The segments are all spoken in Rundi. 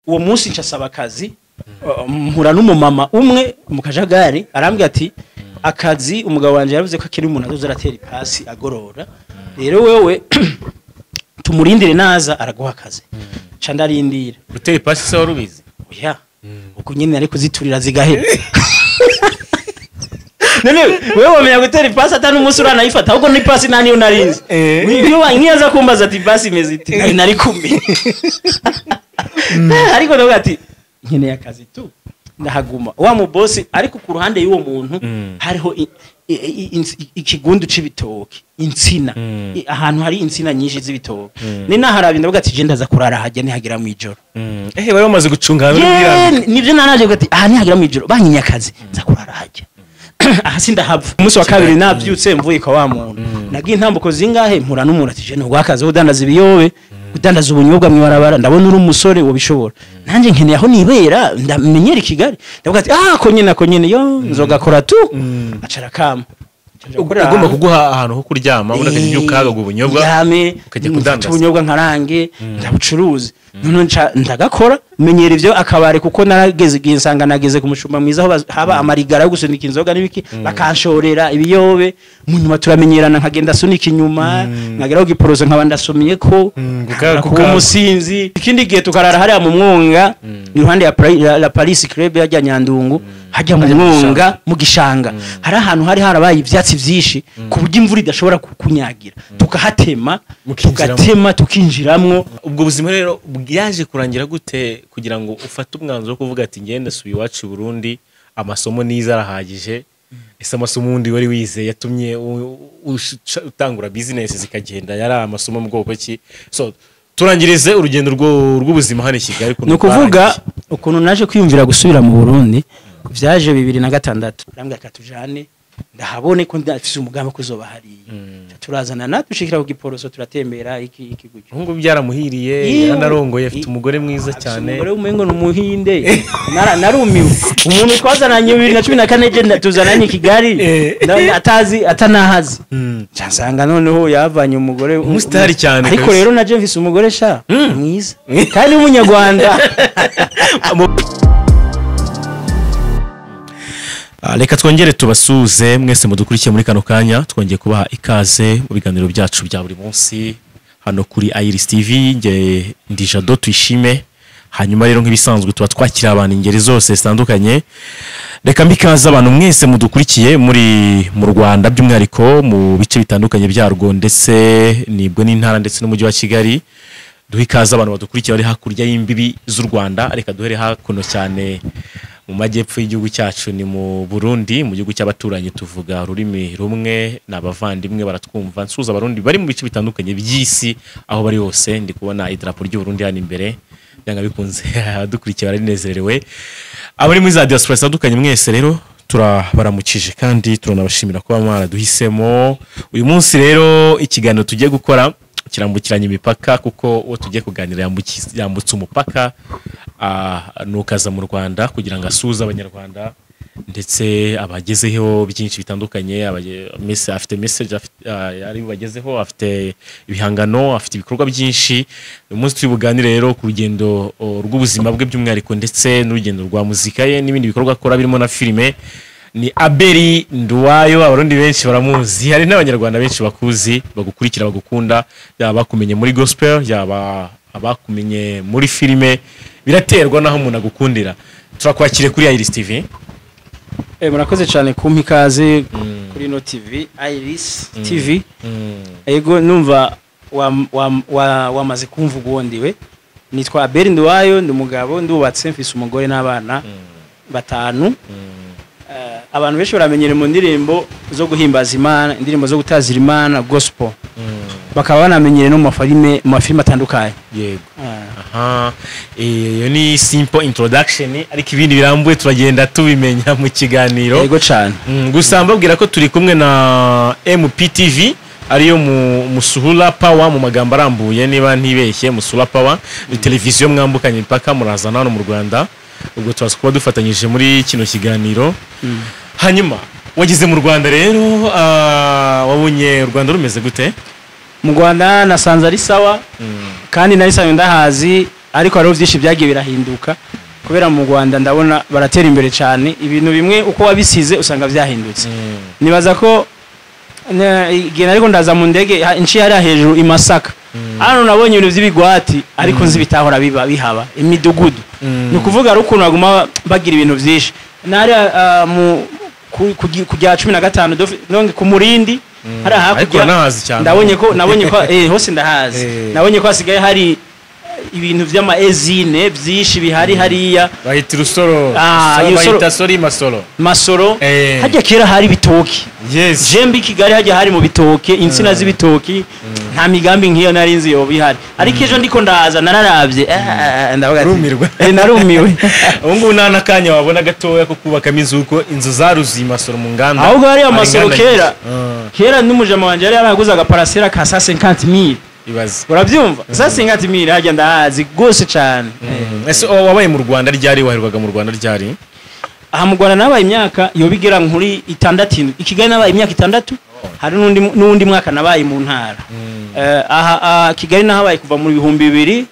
Uwo munsi ncasaba akazi, mpura n'umumama umwe mu kajagari, arambwira ati: "Akazi, umugabo wanje yaravuze ko akiri umuntu azoza aratera ipasi agorora, rero wewe tumurindire, naza araguha akazi." Ca ndarindira. Gutera ipasi se wari ubizi? Oya, ubwo nyene nari kuziturira zigahera. None wewe wamenya gutera ipasi ata n'umunsi uranayifata? Ahubwo n'ipasi nta niyo narinzi. Niyo nkiyaza kumbaza ati: "Ipasi imeze ite?" Nari kumenya, ariko ndavuga ati: "Nkeneye akazi tu." Ndahaguma wa mu bosi, ariko ku ruhande y'uwo muntu hariho ikigundu c'ibitoki, insina. Ahantu hari insina nyinshi z'ibitoki. Ni naharabye, ndavuga ati: "Je ndaza kurara hajya nihagira mw'ijoro." Eh, bari bamaze gucunga ahantu Ye, nivyo nanaje kuvuga ati: "Aha nihagira mw'ijoro banyinya akazi, nza kurara hajya, aha sindahava." Umunsi wa kabiri navyutse mvuye kwa wa muntu, nagiye intambuko zingahe, mpura n'umuntu ati: "Je ntugwakaze udandaza ibiyobe, udandaza ubunyobwa mw'ibarabara, ndabona uri umusore wobishobora, nanjye nkeneye aho nibera, ndamenyera i Kigali." Ndavuga ati: "Ah, ko nyene, ako nyene yo nzogakora tu." Acara kama. Ugomba kuguha ahantu ho kuryama, ubundi akajya ubyuka ukagura ubunyobwa. Ndyame, ukajya mfata kudandaza. Ubunyobwa nkarange ndabucuruze. Noneho nca ndagakora, menyera ivyo akabare, kuko narageze igihe nsanga nageze ku mushumba mwiza aho haba amarigara yo gusunika inzoga n'ibiki, bakanshorera ibiyobe. Mu nyuma turamenyerana, nkagenda asunika inyuma, nkageraho giporoso nkaba ndasumiye ko nkabura kuba umusinzi. Ikindi gihe tukarara hariya mu mwonga, iruhande ya la Paris Club, hajya Nyandungu, hajya mu Hajya mu mwonga, mu gishanga, hari ahantu hari harabaye ivyatsi vyinshi ku buryo imvura idashobora kukunyagira, tukahatema. Mukinjiramo. Tugatema tukinjiramwo. Ubwo buzima rero byaje kurangira gute kugira ngo ufate umwanzuro wo kuvuga ati: "Ngende subiye iwacu i Burundi, amasomo nize arahagije"? Ese amasomo wundi wari wize yatumye utangura business zikagenda yari amasomo mu bwoko ki? So turangirize urugendo rw'ubuzima hano i Kigali ukuntu Ni ukuvuga rwarangiye. Ukuntu naje kwiyumvira gusubira mu Burundi vyaje 2006. Arambwira: "Katujane ndahabone ko ndafise umugambi kuzoba hariya." Turazana dushikira ku Giporoso, turatembera iki iki gutyo. Ubu ngubu byaramuhiriye. Yewe. Yaranarongoye, afite umugore mwiza Afise cyane. umugore w'umengo ni umuhinde. Narumiwe. Umuntu twazananye 2014, je tuzananye i Kigali, atazi atanahazi, nsanga noneho yavanye umugore Umusitari cyane ariko kabisa. rero naje mfise umugore sha mwiza kandi w'umunyarwanda. Reka twongere tubasuze mwese mudukurikiye muri kano kanya. Twongeye kubaha ikaze mu biganiro byacu bya buri munsi hano kuri Iris TV. Nge ndi Jado Tuyishime. Hanyuma rero, nk'ibisanzwe, tuba twakira abantu ingeri zose zitandukanye. Reka mbikaze abantu mwese mudukurikiye muri mu Rwanda, by'umwihariko mu bice bitandukanye byarwo, ndetse nibwo n'intara ndetse n'umujyi wa Kigali. Duhe ikaze abantu badukurikiye bari hakurya y'imbibi z'u Rwanda. Reka duhere hakuno cyane mu majyepfo y'igihugu cyacu, ni mu Burundi, mu gihugu cy'abaturanyi, tuvuga ururimi rumwe, ni abavandimwe, baratwumva. Nsuhuza Abarundi bari mu bice bitandukanye by'isi aho bari hose. Ndi kubona idarapo ry'u Burundi hano imbere, byanga bikunze abadukurikiye baranezerewe. Abari muri za diaspora zitandukanye mwese rero turabaramukije kandi turanabashimira kuba mwaraduhisemo. Uyu munsi rero ikiganiro tugiye gukora kirambukiranya imipaka, kuko uwo tugiye kuganira yambutse umupaka, nukaza mu Rwanda kugira ngo asuhuze Abanyarwanda ndetse abagezeho byinshi bitandukanye. Afite message ari bubagezeho, afite ibihangano, afite ibikorwa byinshi. Uyu munsi turi buganire rero ku rugendo rw'ubuzima bwe by'umwihariko, ndetse n'urugendo rwa muzika ye n'ibindi bikorwa akora birimo na filime. Ni Abeli Nduwayo. Abarundi benshi baramuzi, hari n'Abanyarwanda benshi bakuzi, bagukurikira, bagukunda, yaba bakumenye muri gospel, yaba abakumenye muri filime, biraterwa n'aho umuntu agukundira. Turakwakiriye kuri Iris TV. Murakoze cyane kumpa ikaze kuri ino TV, Iris TV. Ego, numva wamaze kumvuga uwo ndiwe. Nitwa Abel Nduwayo, ndi umugabo, ndubatse, mfise umugore n'abana batanu. Abantu benshi baramenyere mu ndirimbo zo guhimbaza Imana, indirimbo zo gutazira Imana, gospel, bakaba banamenyere no mu mafilime atandukanye. Yego. Aha, iyo ni simple introduction, ariko ibindi birambuye turagenda tubimenya mu kiganiro. Yego cyane. Gusa mbabwira ko turi kumwe na MPTV, ariyo mu Musuhura Power mu magambo arambuye, niba ntibeshye. Musuhura Power ni televiziyo mwambukanye imipaka murazana hano mu Rwanda. Ubwo turaza kuba dufatanyije muri kino kiganiro. Hanyuma wageze mu Rwanda rero, wabonye u Rwanda rumeze gute? Mu Rwanda nasanze ari sawa, kandi narisanzwe ndahazi. Ariko hariho vyinshi byagiye birahinduka, kubera mu Rwanda ndabona baratera imbere cyane, ibintu bimwe uko wabisize usanga vyahindutse. Nibaza ko igihe nariko ndaza mu ndege, nciye hariya hejuru i Masaka, hano nabonye ibintu vy'ibigwati, ariko nzi bitahora biba bihaba imidugudu. Ni ukuvuga ari ukuntu baguma bagira ibintu vyinshi nahariya mu ku rya 15 nonge ku Murindi hariya Ariko hakurya. Uranahazi cyane. Nabonye ko hose ndahazi. Nabonye ko hasigaye hari ibintu vy'ama ezine byinshi bihari hariya. Bahita urusoro. Ah, Urusoro. Bahita sori masoro. Masoro. Hajya kera hari ibitoki. Jembe i Kigali hajya hari mu bitoke, insina z'ibitoki. Nta migambi nk'iyo nari nzi yoba ihari, ariko ejo ndiko ndaza nararavye, ndavuga ati Urumirwa. Narumiwe. Ubu ngubu nta n'akanya wabona gatoya ko kubakamo inzu, kuko inzu zaruzuye i Masoro mu nganda. Ahubwo hariya Hari Masoro inganda kera nyinshi. kera n'umujama wanje yari yaraguze agaparasera ka 150,000. Ibaze. Urabyumva, 150,000, hajya ndahazi rwose cane. Ese wabaye mu Rwanda ryari? Waherukaga mu Rwanda ryari? Aha mu Rwanda nabaye imyaka yoba igera nkuri 6, 7. I Kigali nabaye imyaka 6, hari n'undi mwaka nabaye mu ntara. Aha Kigali nahabaye kuva mu 2000,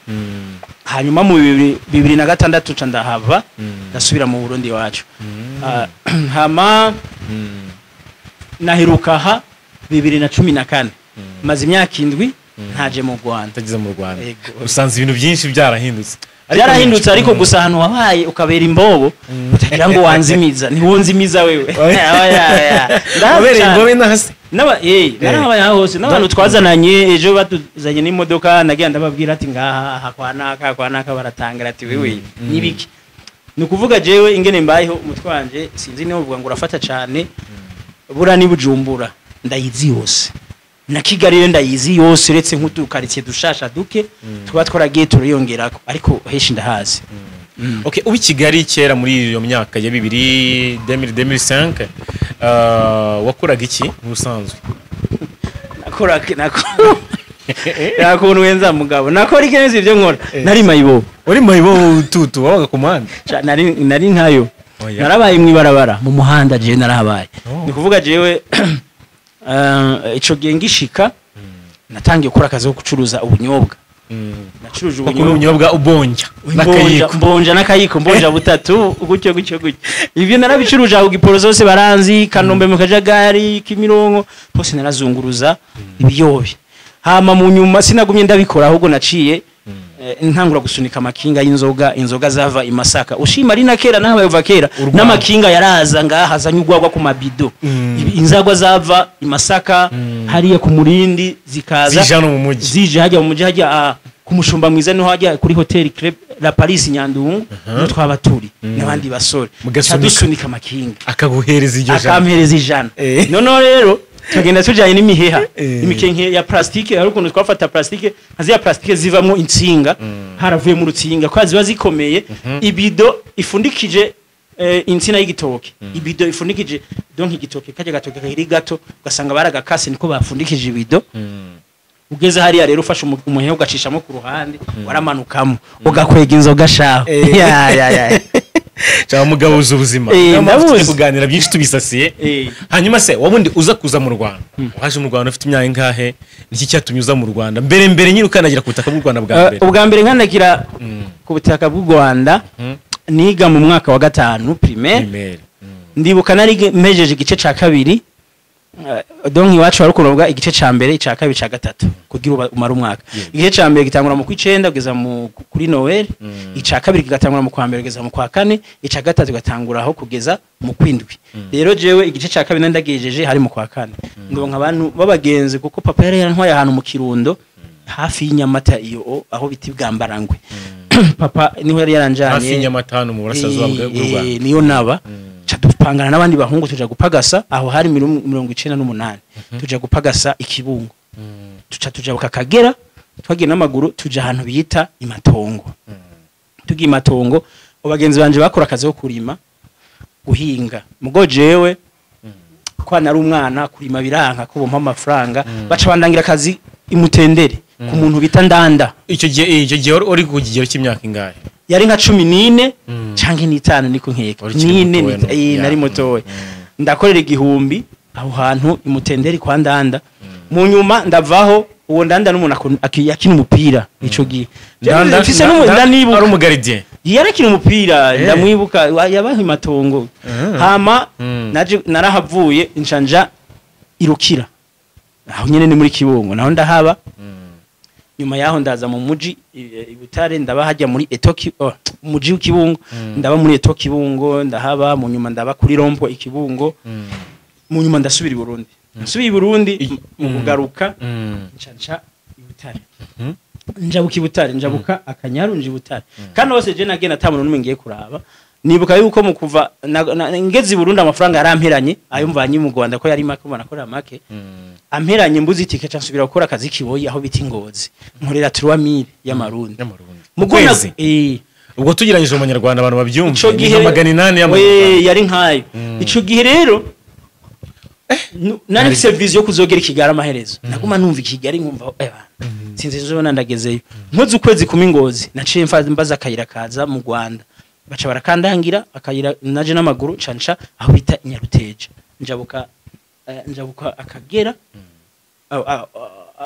hanyuma mu 2006 ca ndahava, ndasubira mu Burundi iwacu. Hama naheruka aha 2014, maze imyaka 7 ntaje mu Rwanda. Utageze mu Rwanda. Yego. Usanze ibintu byinshi byarahindutse. Byarahindutse, ariko gusa ahantu wabaye ukabera imbobo, utagira ngo wanzimiza, ntiwunzimiza wewe. Oya, oya. Ndahazi Wabereye cane. imbobe n'ahasi. N'aba narahabaye aho hose, n'abantu twazananye ejo batuzanye n'imodoka, nagira ndababwira ati ngaha aha kwa naka, kwa naka, baratangira ati wewe nibiki. Ni ukuvuga jewe ingene mbayeho, umutwe wanje sinzi niba uvuga ngo urafata cane. Bura ni Bujumbura ndayizi yose, na Kigali rero ndayizi yose, uretse nk'utukaritsiye dushasha duke tuba twaragiye turiyongerako, ariko henshi ndahazi. Okay, uba i Kigali kera muri iyo myaka ya 2000, 2005, wakoraga iki mu busanzwe? Nakora nakora nakuntu wenza mugabo, nakora ikenezi ibyo nkora, nari mayibobo. Uri mayibobo tutu wabaga ku muhanda? Nari nkayo. Oya. Narabaye mw'ibarabara, mu muhanda, jewe narahabaye. Oh. Ni kuvuga jewe ico gihe ngishika natangiye gukora akazi ko gucuruza ubunyobwa. Nacuruje Kuko ubunyobwa. Ubunyobwa ubonja Mbonja. n'akayiko. Mbonja n'akayiko, mbonja butatu gutyo gutyo gutyo. Ibyo narabicuruje aho Giporoso hose baranzi, Kanombe mu Kajagari, Kimironko hose narazunguruza ibiyobe. Hama mu nyuma sinagumye ndabikora, ahubwo naciye ntangura gusunika amakinga y'inzoga, inzoga zava i Masaka. Ushima ari na kera nahabaye uva kera. Urwagwa. N'amakinga yaraza ngaha azanye urwagwa ku mabido. Inzagwa zava i Masaka hariya ku Murindi zikaza Zije hano mu mujyi. Zije hajya mu mujyi, hajya ku Mushumba Mwiza, niho hajya kuri hoteli Club La Paris Nyandungu, niho twaba turi n'abandi basore. Mugasunika. Dusunika amakinga. Akaguhereza iryo jambo. Akampereza 100. Noneho rero tugenda tujanye n'imiheha, imikenke ya plastike. Hari ukuntu twafata plastike nka ziriya plastike zivamo intsinga, haravuyemo urutsinga kwa ziba zikomeye, ibido ifundikije insina y'igitoke, ibido ifundikije donc igitoke, kajya gatoke kakiri gato, ugasanga baragakase niko bafundikije ibido. Ugeze hariya rero ufashe umuheha ugacishamo ku ruhande, waramanukamo ugakwega inzoga shaho. Ya ya ya. Cyangwa mugabo uzi ubuzima. Niyo mpamvu Ndabuzi. tujya kuganira byinshi tubisasiye. Hanyuma se wabundi uza kuza mu Rwanda, waje mu Rwanda ufite imyaka ingahe? Niki cyatumye uza mu Rwanda mbere mbere nyine ukandagira ku butaka bw'u Rwanda bwa mbere? Ubwa mbere nkandagira ku butaka bw'u Rwanda niga mu mwaka wa gatanu primaire. Primaire. Ndibuka nari mpejeje igice ca kabiri. Donc iwacu wari ukuroga igice ca mbere, ica kabiri, ica gatatu kugira umare umwaka. Igice ca mbere gitangura mu kw'icenda kugeza mu kuri Noel, ica kabiri kigatangura mu kwa mbere kugeza mu kwa kane, ica gatatu gatangura aho kugeza mu kwindwi. Rero jewe igice ca kabiri nari ndagejeje hari mu kwa kane, ndonka abantu b'abagenzi, kuko papa yari yarantwaye ahantu mu Kirundo hafi y'inyamata, iyo aho biti Bwambarangwe, papa niho yari yaranjanye. Hafi y'inyamata hano mu burasirazuba bw'u Rwanda. Niyo naba ca dupangana n'abandi bahungu tuja gupagasa aho hari 98, tuja gupagasa Ikibungo, tuca tuja Kakagera, twagiye n'amaguru tuja ahantu bita Imatongo. Tugiye Imatongo, abagenzi banje bakora akazi ko kurima, guhinga, mugo jewe kwa nari umwana kurima biranka ko bompa amafaranga, baca bandangira akazi imutendere ku muntu bita Ndanda. Icyo gihe wari uri ku kigero cy'imyaka ingahe? Yari nka 14 canke 15, niko nkeka. Wari ukiri 4. mutoya, no? Nari mutoya. Ndakorera 1000 aho hantu imutenderi kwa Ndanda. Mu nyuma ndavaho, uwo Ndanda n'umuntu yakina umupira ico gihe. Mfise ndanibuka ari umugardien. Yarakina umupira, ndamwibuka, yabaha imatongo. Hama naje narahavuye, nshanja irukira aho nyene ni muri Kibungo, naho ndahaba. Nyuma yaho ndaza mu muji i Butare, ndaba hajya muri Etoki, umuji w'Ikibungo, ndaba muri Eto Kibungo, ndahaba. Mu nyuma ndaba kuri Rompo Ikibungo. Mu nyuma ndasubira i Burundi. Nsubiye i Burundi, mu kugaruka nca i Butare, njabuka i Butare, njabuka Akanyaru, nja i Butare. Kandi hose je nagenda ata muntu n'umwe ngiye kuraba. Nibuka yuko mu kuva ngeze i Burundi, amafaranga yaramperanye, ayo mvanye mu Rwanda, ko yari make, ubona ko ari make, amperanye, mbuze itike, ca nsubira gukora akazi kiboyi aho bita Ingozi, nkorera 3000 y'amarundi. Y'amarundi. Mu Kwezi? Eh. Ubwo tugeranyije mu manyarwanda, abantu babyumve, Ico ni gihe nka 800 we y'amanyarwanda. Yari nkayo ico gihe rero. Nari mfise vision yo kuzogera i Kigali amaherezo. Naguma numva i Kigali, nkumva bana, sinzi nzobona ndagezeyo. Nkoze ukwezi kumwe Ingozi, naciye mbaza akayira kaza mu Rwanda, baca barakandangira akayira, naje n'amaguru, nca nca aho bita Nyaruteja, njabuka njabuka Akagera.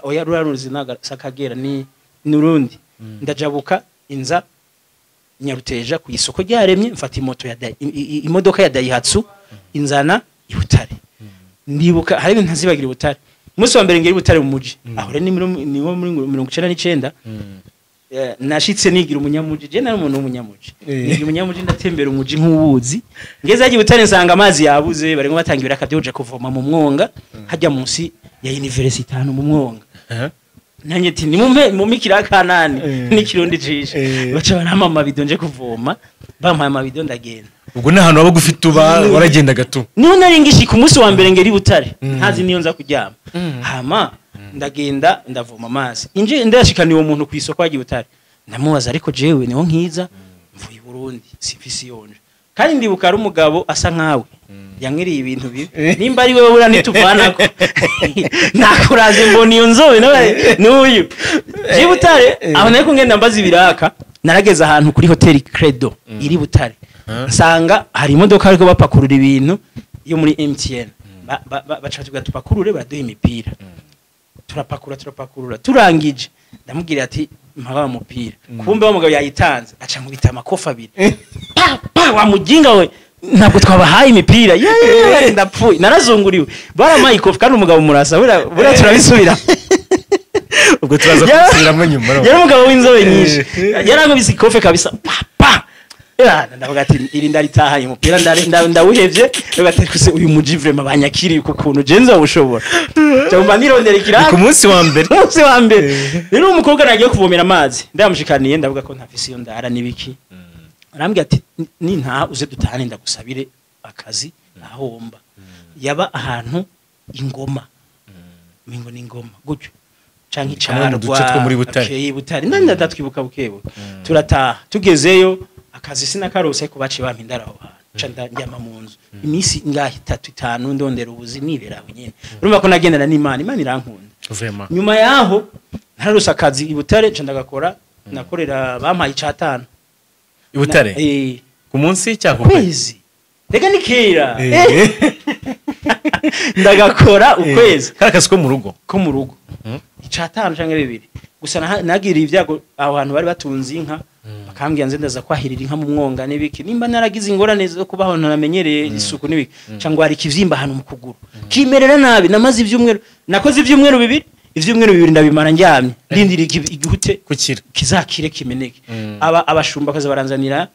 Oya, ruriya ruzi ntago si Akagera, ni Urundi. Ndajabuka inza Nyaruteja ku isoko ryaremye, mfata imoto ya imodoka ya Daihatsu inzana i Butare. Ndibuka hari ibintu ntazibagira i Butare. Umunsi wa mbere ngera i Butare mu muji, aho rero ni wo muri 99. Nashitse nigira umunyamuji, je nari umuntu w'umunyamuji. Nigira umunyamuji, ndatembera umuji nk'uwuzi. Ngeze hagiye Butare, nsanga amazi yabuze, barimo batanga ibiraka byo kuja kuvoma mu mwonga hajya munsi ya university hano mu mwonga. Nanjye ati nimumpe mumikira kanani n'ikirundi cishe. Baca barampa amabido nje kuvoma, bampaye amabido ndagenda. Ubwo ni ahantu waba ufite uba waragendaga tu? Niho nari ngishika umunsi wa mbere ngera i Butare, ntazi niyo nza kuryama. Hama ndagenda ndavoma amazi, inje ndashikana uwo muntu ku isoko hagiye Butare, ndamubaza: "Ariko jewe niho nkiza mvuye i Burundi, simfise iyonje." Kandi ndibuka ari umugabo asa nkawe yankiriye ibintu bibi, nimba ari wewe buriya ntituvanako, nakuraze mbona iyo nzobe nawe n'uyu. Je Butare aho nari kungenda mbaza ibiraka, narageze ahantu kuri hoteli Credo iri Butare, nsanga hari imodoka ariko bapakurura ibintu yo muri MTN. Baca batubwira tupakurure, baraduha imipira, turapakura, turapakurura, turangije ndamubwira ati: "Mpa wa mupira." Kumbe wa mugabo yayitanze, aca nkubita amakofi abiri: "Pa pa, wa mujinga we, ntabwo twabahaye imipira." Yeee, ndapfuye, narazunguriwe, barampaye ikofi kandi umugabo murasa. Buriya buriya turabisubira. Ubwo turaza kubisubiramo nyuma, no? Yari umugabo w'inzobe nyinshi, yarankubise ikofe kabisa, pa pa. Ya, ndavuga ati iri ndaritahanye, umupira ndawuhevye. Ndavuga ati: "Kuse uyu muji vraiment banyakiriye ku kuntu je nzawushobora?" Cyangwa nirondera Ni ikiraka. ku munsi wa mbere. Umunsi wa mbere rero, umukobwa nagiye kuvomera amazi, ndamushikaniye, ndavuga ko ntafise iyo ndara n'ibiki. Arambwira ati: "Nintaha uze dutahane, ndagusabire akazi ahomba." Yaba ahantu Ingoma, mingo ni Ingoma gutyo canke Kamwe mu Icarwa. duce two muri Butare. Okay, Butare nandi ndatwibuka bukebuke. Turataha, tugezeyo akazi sinakarose, ariko baciye bampa indaro aho hantu, nca ndyama mu nzu iminsi ngaho itatu, itanu, ndondera ubuzi, nibera aho nyene. Urumva ko nagendana n'Imana, Imana irankunda. Vraiment. Nyuma yaho nararose akazi i Butare, nca ndagakora, nakorera, bampaye icatanu. I Butare? Eh. Ku munsi cyangwa ku kwezi? Kwezi, rega ni kera. Ndagakora ukwezi. Kari akazi ko mu rugo? Ko mu rugo, icatanu canke bibiri gusa. Nagiriye ibyago, aho hantu bari batunze inka, bakambwira nze ndaza kwahirira inka mu mwonga n'ibiki. Nimba naragize ingorane zo kubaho ntaramenyereye isuku n'ibiki, cyangwa hari ikivyimba ahantu mu kuguru kimerera nabi, namaze ivyumweru, nakoze ivyumweru 2, ivyumweru 2 ndabimara ndyamye, ndindira igihute Kukira. kizakire kimeneke. Aba abashumba kaza baranzanira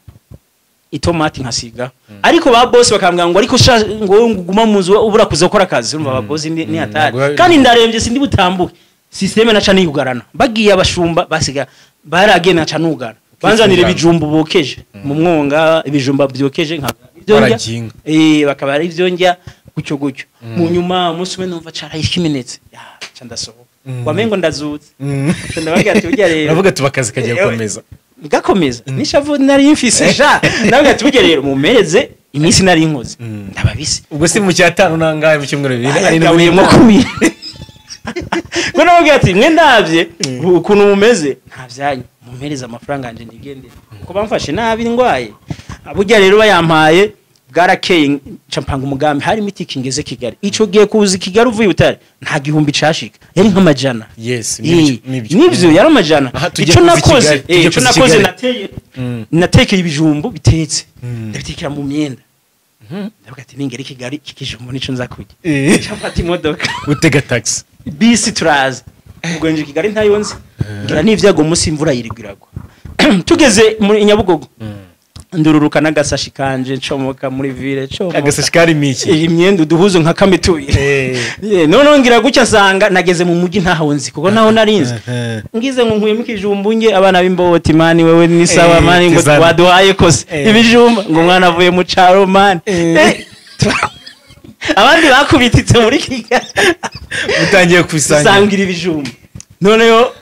itomati nkasiga, ariko ba boss bakambwira ngo: "Ariko sha, ngo wowe nguma mu nzu ubura kuza gukora akazi." Urumva aba boss ni hatari. Kandi ndarembye, sindi butambuke, système naca niyugarana. Bagiye abashumba basiga baragenda, naca nugara, banzanira ibijumbu bokeje mu mwonga, ibijumba byokeje nka ibyo ndya. Baraginga. Eh, bakaba ari ibyo ndya gutyo gutyo. Mu nyuma umunsi umwe numva caraye kimenetse, ya ca ndasohoka, wamengo ndazutse. Ca ndababwira ati: "Burya rero..." Uravuga ati akazi kagiye gukomeza. Gakomeza nishavu nari mfise sha. Ndavuga ati: "Burya rero mumereze iminsi nari nkoze, ndababise." Ubwo si mu cyatanu nangahe mu cyumweru bibiri arindwi? Yagabuyemo kubiri ko navuga ati: "Mwe ndavye ukuntu mumeze, nta vyanyu, mumpereze amafaranga yanje nigendere, kuko bamfashe nabi ndwaye." Burya rero bayampaye. Bwarakeye, nca mpanga umugambi, hari imiti ngeze Kigali. Ico gihe kuza i Kigali uvuye Butare nta gihumbi cashika, yari nk'amajana. Nibyo. Nivyo, yari amajana. Aha, tujye Ico kuza i nakoze, Kigali, tujye ico kuza i nakoze, Kigali. nateye natekeye ibijumbu bitetse, ndabitekera mu myenda, ndavuga ati ningera i Kigali iki kijumbu nico nza kurya. Nca mfata imodoka, Utega taxi. Bisi, turaza. Ubwo nje Kigali ntayo nzi, ngira n'ivyago umunsi imvura yirirwa iragwa. Tugeze muri Nyabugogo, ndururuka n'agasashi kanje, ncomoka muri ville, ncomoka. Agasashi karimo iki? Iyi myenda, uduhuzo nka kamwe tubiri. Noneho ngira gutya nsanga nageze mu mujyi ntaho nzi, kuko ntaho narinzi. Ngize ngo nkuyemo ikijumbu nge, abana b'imboboti: "Mani wewe ni sawa, mani ngo tizana. waduhaye kose ibijumba, ngo umwana avuye mu caro, mani." Abandi bakubititse muri Kigali. Utangiye kubisangira. Dusangira ibijumba. Noneho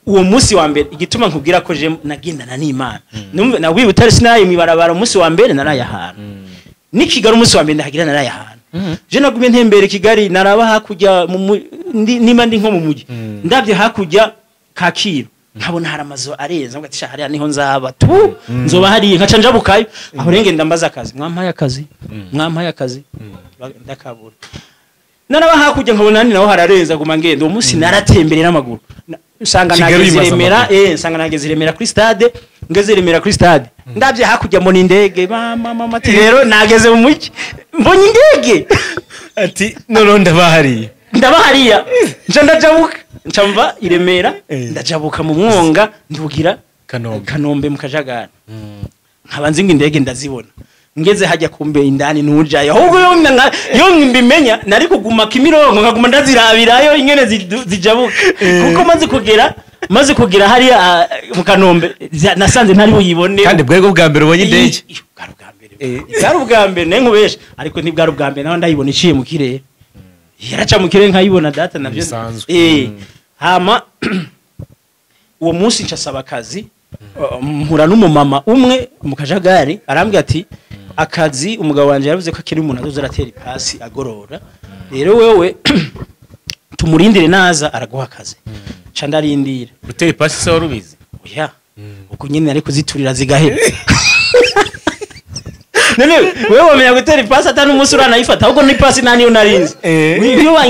uwo munsi wa mbere, igituma nkubwira ko je nagendana n'Imana, Numva nawiye Butare, sinaye mwibarabara. Umunsi wa mbere naraye ahantu, ni Kigali umunsi wa mbere ndahagira naraye ahantu. Je nagumye ntembere Kigali, naraba hakurya niba ndi nko mu mujyi, ndabye hakurya Kacyiru nkabona hari amazu arenze, mvuga ati: "Sha, hariya niho nzaba tu, nzoba hariya." Nkaca njabukayo aho renge, ndambaza akazi: "Mwampaye akazi, mwampaye akazi?" Ndakabura. Naraba hakurya nkabona ni naho harareza, guma ngenda. Uwo munsi naratembere n'amaguru, nsanga Kigali nageze i uyimaze Remera. amaguru. Nsanga nageze i Remera kuri stade. Ngeze i Remera kuri stade, ndabye hakurya mbona indege. Mama, mama, ati rero nageze mu mujyi, mbonye indege. Ati noneho ndabahariye. Ndaba hariya, nca ndajabuka, nca mva i Remera, ndajabuka mu mwonga, ndugira Kanombe. Kanombe mu kajagari, nkaba nzi ngo indege ndazibona. Ngeze hajya kumbe indani ntujayo, ahubwo yo mbimenya nari kuguma Kimironko, nkaguma ndazirabirayo ingene zijabuka, kuko maze kugera hariya mu Kanombe, nasanze ntari buyibone. Kandi bwego bwa mbere ubonye indege. Bwari ubwa mbere, bwari ubwa mbere nayo nkubesha, ariko ntibwari ubwa mbere naho ndayibona iciye mu kirere, yaraca mu kirere nkayibona data navyo. Bisanzwe. Hama uwo munsi nca saba akazi, mpura n'umumama umwe mu kajagari, arambwira ati: "Akazi, umugabo wanje yaravuze ko akiri umuntu azoza aratera ipasi agorora, rero wewe tumurindire naza araguha akazi." Nca ndarindira. Gutera ipasi se wari ubizi? Oya, ubwo nyine nari kuziturira zigahera. None wewe wamenya gutera ipasi atari umunsi uranayifata? Ahubwo n'ipasi nta niyo narinzi.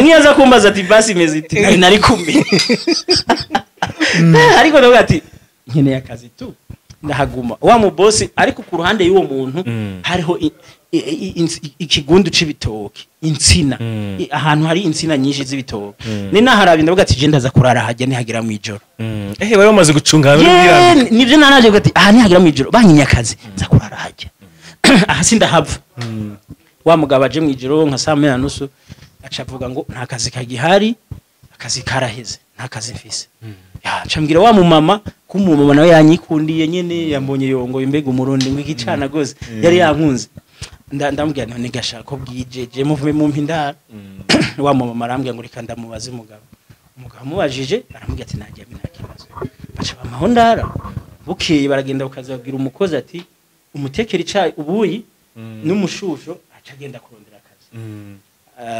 Niyo aza kumbaza ati ipasi imeze iti, nari kumenya, ariko ndavuga ati nkeneye akazi tu, ndahaguma. Wa mu bosi, ariko ku ruhande y'uwo muntu hariho ikigundu c'ibitoki, insina. Ahantu hari insina nyinshi z'ibitoki, ni naharabye, ndavuga ati je ndaza kurara hajya nihagira mw'ijoro. Bari bamaze gucunga hamwe n'ubwirane. Nivyo naraje ati aha nihagira mw'ijoro banyinya akazi nza kurara hajya, aha sindahava. Wa mugabo aje mw'ijoro nka saa 1:30, aca avuga ngo nta kazi kagihari, akazi karaheze, nta kazi mfise. Ya, aca mbwira wa mumama ko umumama nawe yanyikundiye nyene, yambonye yongo imbega umurundi ngo igicana gose, yari yankunze. Ndamubwira none gashaka ko bwije je muvume mumpa indaro. Wa mumama arambwira ngo reka ndamubaze umugabo. Umugabo amubajije aramubwira ati najya, nta kibazo. Baca bampaho ndara. Bukeye baragenda bakazabwira umukozi ati umutekera icayi, ubuyi n'umushusho, aca agenda kurondera akazi.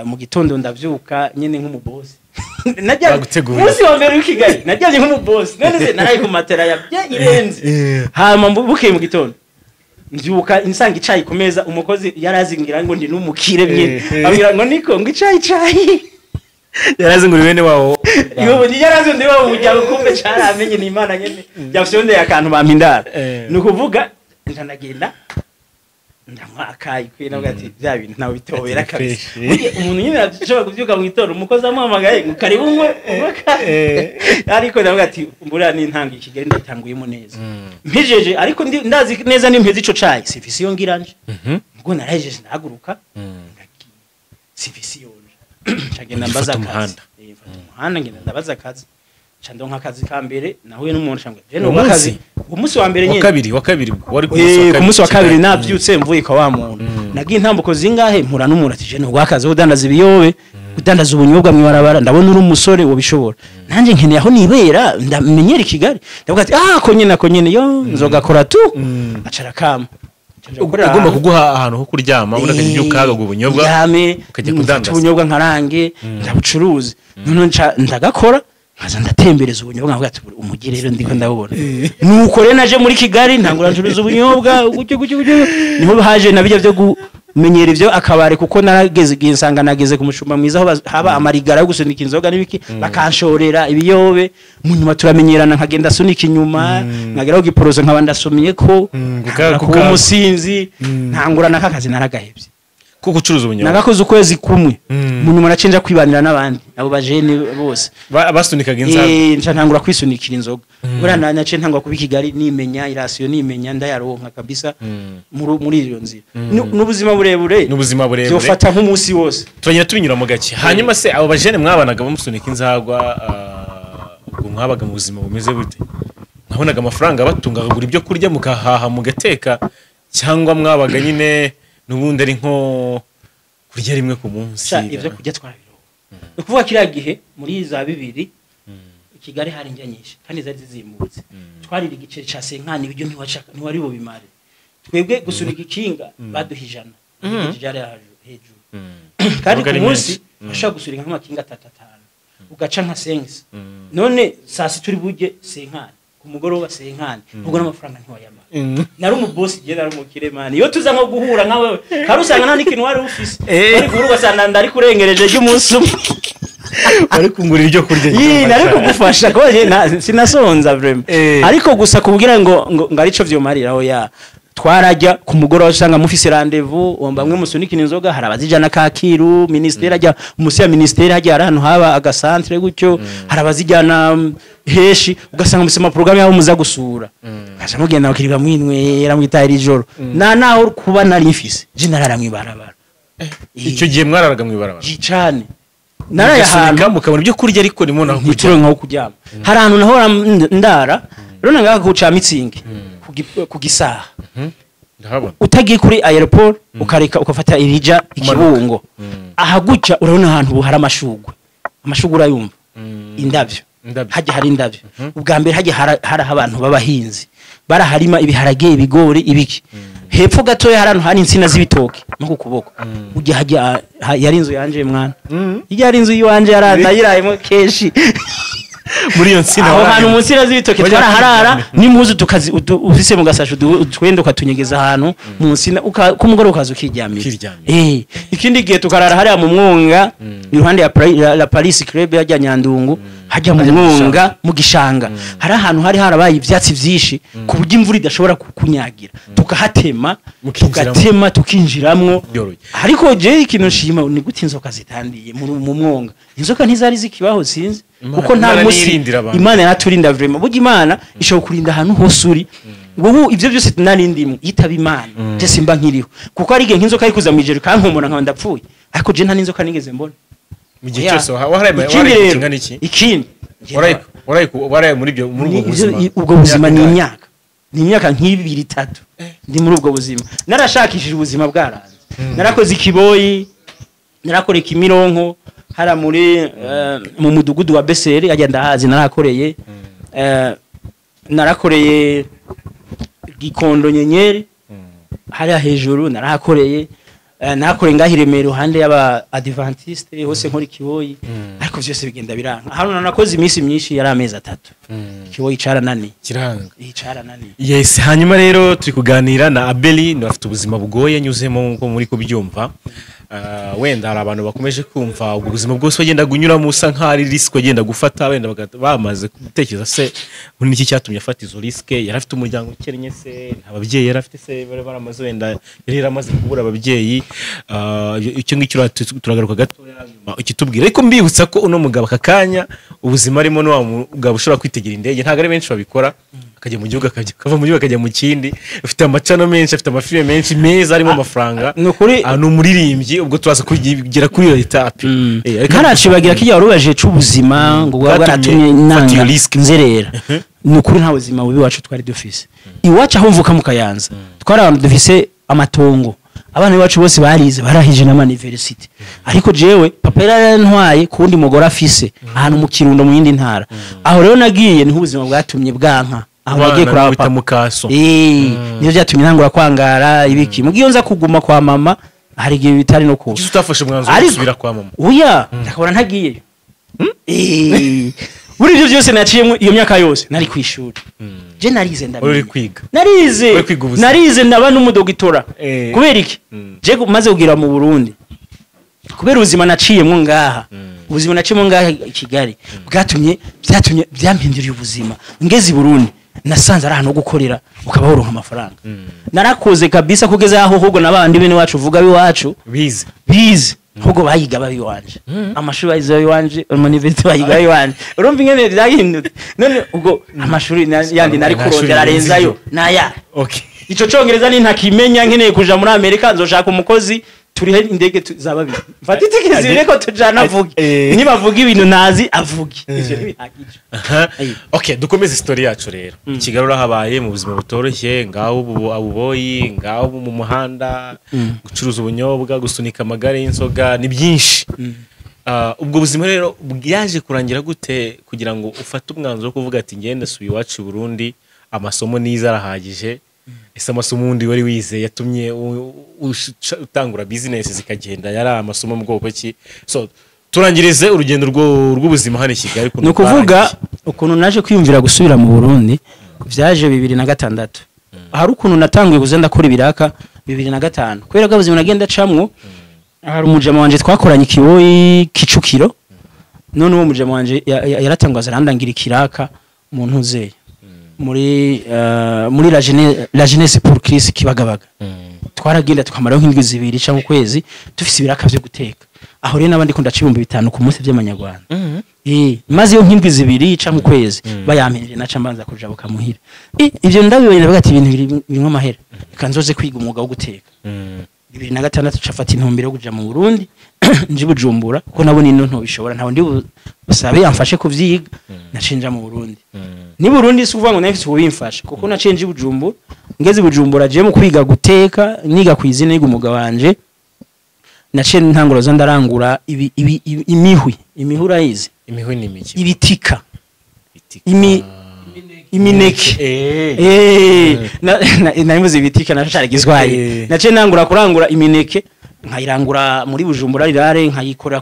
Mu gitondo ndavyuka nyene nk'umubosi. Baguteguriye. Umunsi wa mbere w'i Kigali najyanye nk'umubosi, none se naraye ku matera ya bye irenze. Hama bukeye mu gitondo mbyuka nsanga icayi ku meza. Umukozi yarazingira ngo ndi n'umukire nyene, ambwira ngo niko ngo icayi icayi. Yarazi ngo uri bene wawo. Yobo yarazi ndi wa muryango, kumbe caramenye ni Imana nyene byafyondeye akantu bampindara. Ni ukuvuga ndagenda ndanywa akayi kwe, navuga ati bya bintu ntawe bitobera Ati, kabisa. fresh. Burya umuntu nyine ashobora kubyuka mu gitondo umukozi amuhamagaye ngo karibu unywe unywe akayi, ariko ndavuga ati mbura n'intango i Kigali ndayitanguyemo neza mpejeje, ariko ndazi neza nimpeze ico cayi sivisi yo ngiranje. Ubwo narahejeje ndahaguruka ndagiye, sivisi yonje, nca ngenda mbaza Ugifata akazi. umuhanda. Mfata umuhanda, ngenda ndabaza akazi, nca ndonka akazi ka mbere. Nahuye n'umuntu nca ngo je Uwo ndonka akazi munsi? uwo munsi wa mbere Wa nyene. kabiri, wa kabiri wari ku Ku munsi wa kabiri Kigali. navyutse mvuye kwa wa muntu, nagiye intambuko zingahe, mpura n'umuntu ati je nubwo akazi udandaza ibiyobe, udandaza ubunyobwa mwibarabara, ndabona uri umusore wobishobora, nanjye nkeneye aho nibera ndamenyera i Kigali. Ndavuga ati ah ko nyene ako nyene yo nzogakora tu. Acara kama. Ugomba kuguha ahantu ho kuryama, ubundi akajya ubyuka agaguha ubunyobwa, ndyame, ukajya mfata kudandaza. ubunyobwa nkarange ndabucuruze. Noneho nca ndagakora, nkaza ndatembereza ubunyobwa, nkavuga ati umujyi rero ndiko ndawubona. Nuko rero naje muri Kigali ntangura ncuruza ubunyobwa gutyo gutyo gutyo, niho haje na bijya byo Menyera ivyo akabare, kuko narageze igihe nsanga nageze ku mushumba mwiza aho haba amarigara yo gusunika inzoga n'ibiki, bakanshorera ibiyobe. Mu nyuma turamenyerana, nkagenda asunika inyuma, nkageraho giporozo nkaba ndasomye ko kuba umusinzi, ntangura n'aka kazi naragahevye. Ko gucuruza ubunyobwa? Nagakoze ukwezi kumwe. Mu nyuma nacenja kwibanira n'abandi abo bajene bose basunikaga inzago. Nca ntangura kwisunikira inzoga. Buriya naciye ntangura kuba i Kigali, nimenya irasiyo, nimenya ndayaronka kabisa muri iyo nzira. N'ubuzima burebure. N'ubuzima burebure. Byofata nk'umunsi wose. Turagenda tubinyura mu gake. Hanyuma se abo bajene mwabanaga bamusunika inzagwa, ubwo mwabaga mu buzima bumeze bute? Mwabonaga amafaranga abatunga, akagura ibyo kurya mugahaha mugateka, cyangwa mwabaga nyine n'ubundi ari nko kurya rimwe ku munsi? Sha, ibyo kurya twarabironka. Ni ukuvuga kiriya gihe muri za 2000 i Kigali hari indya nyinshi kandi zari zizimbutse. Twarira igiceri ca cinquante, ibiryo ntiwari bubimare. Twebwe gusunika ikinga baduha 100, igiceri cyari hejuru, kandi Ntabwo ku ari munsi menshi. washobora gusunika nk'amakinga atatu, atanu, ugaca nka sengisi. None saa sita uri burye cinquante, ku mugoroba cinquante, ubwo n'amafaranga ntiwayamara. Nari umubosi igihe, nari umukire man. Iyo tuza nko guhura nkawe hari usanga nta n'ikintu wari ufise, wari guhura ugasanga ndari kurengereje ry'umunsi umwe. Bari kungurira ibyo kurya. Yii, nari kugufasha kuko sinasonza vraiment. Ariko gusa kubwira ngo arico vyomarira, oya. Twarajya ku mugoroba usanga mufise rendez-vous, bamwe musunikira inzoga, hari abazijana Kacyiru ministeri, ajya musi ya ministeri hajya hari ahantu haba agasantre gutyo, hari abazijyana heshi, ugasanga mufise amaprogrammes yabo muza gusura, ugaca mugenda bakirirwa mwinywera mwitahira ijoro. Na naho kuba nari mfise je narara mw'ibarabara. Icyo gihe mwararaga mu ibarabara? Cane, naraye ahantu Mugasunika mukabona ibyo kurya ariko nimo naho ntituro nkaho kuryama. Hari ahantu nahora ndara rero ngaha ku ca Mitsingi ku Gisaha. Ndahabona. Utagiye kuri aéroport, ukareka ukafata irija Ikibungo, aha gutya urabona ahantu ubu hari amashugwe. Amashugwe urayumva, indabyo. Indabyo. Hajya hari indabyo. Ubwa mbere hajya hari abantu b'abahinzi baraharima ibiharage, ibigori, ibiki. Hepfo gatoya hari ahantu hari insina z'ibitoki no ku kuboko ujya hajya yari inzu yanje mwana. Ijya yari inzu yiwanje, yarandayirayemo kenshi. Muri iyo nsina? Aho hantu mu nsina z'ibitoki Wajya twaraharara kwiryamira. N'impuzu tukazi ufise mu gasashe, utwenda ukatunyegeza ahantu mu nsina, ku mugoroba ukaza ukiryamira. Ukiryamira. Ikindi gihe tukarara hariya mu mwonga iruhande ya la Paris Club hajya Nyandungu, hajya mu Hajya mu mwonga mu gishanga, hari ahantu hari harabaye ivyatsi vyinshi ku buryo imvura idashobora kukunyagira, tukahatema. Mukinjiramo. Tugatema tukinjiramwo. Byoroshye. Ariko je ikintu nshima ni gute inzoka zitandiye mu mwonga. Inzoka ntizari zikibaho, sinzi kuko nta Imana musi niyirindira abantu. Imana yaraturinda vraiment. Burya Imana ishobora kurinda ahantu hose uri wowe. Ibyo byose nari ndimo yitaba Imana, je simba nkiriho, kuko ari igihe nk'inzoka iri kuza mu ijoro ikankomora nkaba ndapfuye, ariko je nta n'inzoka nigeze mbona. Mu gihe Oya. cyose waharaye Ikindi waharaye rero, kingana iki? Ikindi Waraye muri ubwo buzima? Ubwo buzima ni Imyaka ingahe? Imyaka nk'ibiri, itatu ndi muri ubwo buzima. Narashakishije ubuzima bwaranze, narakoze ikiboyi, narakoreye Kimironko hara muri mu mudugudu wa Beseri ajya ndahazi, narakoreye narakoreye Gikondo Nyenyeri hariya hejuru, narahakoreye narakoreye ngaho i Remera iruhande y'aba Adventiste hose nkora ikiboyi, ariko vyose bigenda biranka. Hano nakoze iminsi myinshi yari amezi 3, ikiboyi carananiye. Kiranga. Carananiye. Yes, hanyuma rero turi kuganira na Abeli, ni afite ubuzima bugoye anyuzemo nkuko muri kubyumva. Wenda hari abantu bakomeje kumva ubwo buzima bwose bagenda kunyuramo usa nkaho ari risque bagenda gufata, wenda bamaze gutekereza se muri niki cyatumye afata izo risque. Yari afite umuryango ukennye se? Nta babyeyi yari afite se? Bari baramaze, wenda yari yaramaze kubura ababyeyi. Icyo ngicyo turagaruka gatoya nyuma ukitubwira, ariko mbibutsa ko uno mugabo aka kanya ubuzima arimo ni wa mugabo ushobora kwitegera indege, ntabwo ari benshi babikora, akajya mu gihugu akava mu gihugu akajya mu kindi. Afite amacano menshi, afite amafilime menshi meza arimo amafaranga. Ni ukuri. Ah, ni umuririmbyi, ubwo turaza kugera kuri iyo étape. Ariko Ntaracibagira kijya warubaje c'ubuzima ngo bwaba Bwatumye bwaratumye ufata iyo nanga risk. nzerera. Ni ukuri nta buzima bubi iwacu twari dufise. Iwacu aho mvuka mu Kayanza twari abantu dufise amatongo, abana iwacu bose barize, barahije n'ama university, ariko jewe papa yari yarantwaye ku wundi mugore afise ahantu mu Kirundo mu yindi ntara. Aho rero nagiye niho ubuzima bwatumye bwanka, aho nagiye Abana kuraba bita papa. mukaso. Niyo byatumye ntangura kwangara ibiki. Mugiyo nza kuguma kwa mama hari igihe bitari no kuba. Kuki utafashe umwanzuro wo Ariko gusubira kwa mama? Oya, ndakabona ntagiyeyo. Muri ibyo byose naciyemo, iyo myaka yose nari ku ishuri, je narize, Uri ndamenya. kwiga. Narize. Uri kwiga ubuzima. Narize, ndaba n'umudogitora. Kubera iki? Je maze kugira mu Burundi, kubera ubuzima naciyemo ngaha, ubuzima naciyemo ngaha i Kigali bwatumye, byatumye byampinduriye ubuzima. Ngeze i Burundi nasanze ari ahantu ho gukorera ukaba woronka amafaranga. Narakoze kabisa kugeza aho ahubwo n'abandi bene wacu, uvuga b'iwacu, bize, bize, ahubwo bayiga babiwanje, amashuri bayize babiwanje, ama université bayiga babiwanje. Urumva ingene byahindutse? None ubwo amashuri yandi nari Nta shuri kurondera arenzayo rirenze. Naya ico congereza ni ntakimenya. Nkeneye kuja muri Amerika, nzoshaka umukozi, turihe indege za babiri, mfate itike zibiri ko tujana, avuge. Nibavuga ibintu ntazi, avuge. Ivyo ntibihagije. Aha. Ayi. Okay, dukomeze story yacu rero. Kigali urahabaye mu buzima butoroshye, ngaho ubu abuboyi, ngaho ubu mu muhanda, gucuruza ubunyobwa, gusunika amagare y'inzoga, ni byinshi. Ah, ubwo buzima rero byaje kurangira gute kugira ngo ufate umwanzuro wo kuvuga ati: "Ngende suye iwacu i Burundi, amasomo nize arahagije"? Ese amasomo wundi wari wize yatumye utangura business zikagenda yari amasomo mu bwoko ki? So turangirize urugendo rw'ubuzima hano i Kigali ukuntu Ni ukuvuga, bwarangiye. ukuntu naje kwiyumvira gusubira mu Burundi byaje 2006. Hari ukuntu natanguye kuza ndakora ibiraka 2005, kubera ko ubuzima nagenda acamwo. Hari umujama wanje twakoranye ikiboyi Kicukiro. None uwo mujama wanje yaratangaza, arandangira ikiraka mu ntuzeye muri la jeunesse pour Christ Kibagabaga. Twaragenda tukamaraho nk'indwi 2 cyangwa ukwezi, dufise ibiraka byo guteka. Aho rero n'abandi ko ndaca 5000 ku munsi by'amanyarwanda. Maze iyo nk'indwi 2 cyangwa ukwezi bayampereje, naca mbanza kujabuka muhira. Ivyo ndabibonye, ndavuga ati: "Ibintu birimwo amahera, reka nzoze kwiga umwuga wo guteka." 2006 cafata intumbero yo kuja mu Burundi, nje i Bujumbura, kuko nabona ino ntobishobora, ntawe ndi busabe yamfashe kuvyiga. Naciye nja mu Burundi. Ni Burundi si ukuvuga ngo nari mfise ubimfasha, kuko naciye nje i Bujumbura. Ngeze i Bujumbura, je mu kwiga guteka, niga kw'izina, niga umwuga wanje, naciye ntangura za ndarangura imihwi. Imihwi urayizi? Imihwi ni imiki? Ibitika. Bitika. Imineke. Nari muzi ibitika naco cari giswaye. Naciye nangura kurangura imineke, nkayirangura muri Bujumbura rirare, nkayikora